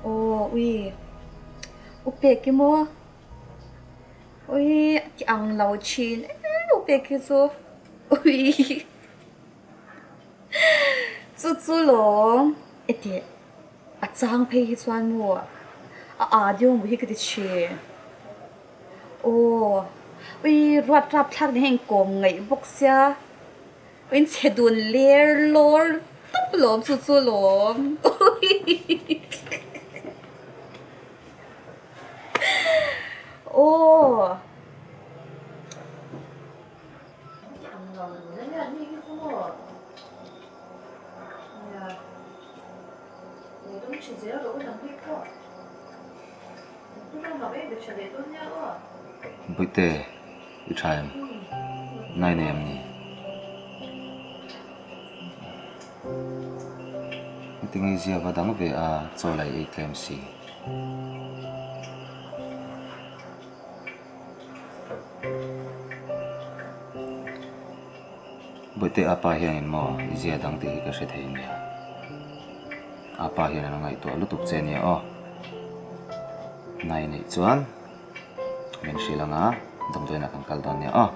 Aw ui u pek i maw ui a ti ang lo thin em u pek hi chu ui chu chu lawm eti a chang phei hi chuan maw a aa deuh maw hi ka ti thin aw ui ruat rap thlak ni heng kawm ngaih bawk sia. In chhe dun ler lawr tawp lawm chu chu lawm. Aw. Bawihte i tha em? Nai nei em ni? Heti zia va dang ve a chaw lai ei tlem si. Bawihte a pa hianin maw i zia dang tih hi ka hre thei nia. A pa hian a lo ngaihtuah lutuk che nia aw. Nai neih chuan min hrilh anga damdawiinah kan kal dawn nia aw.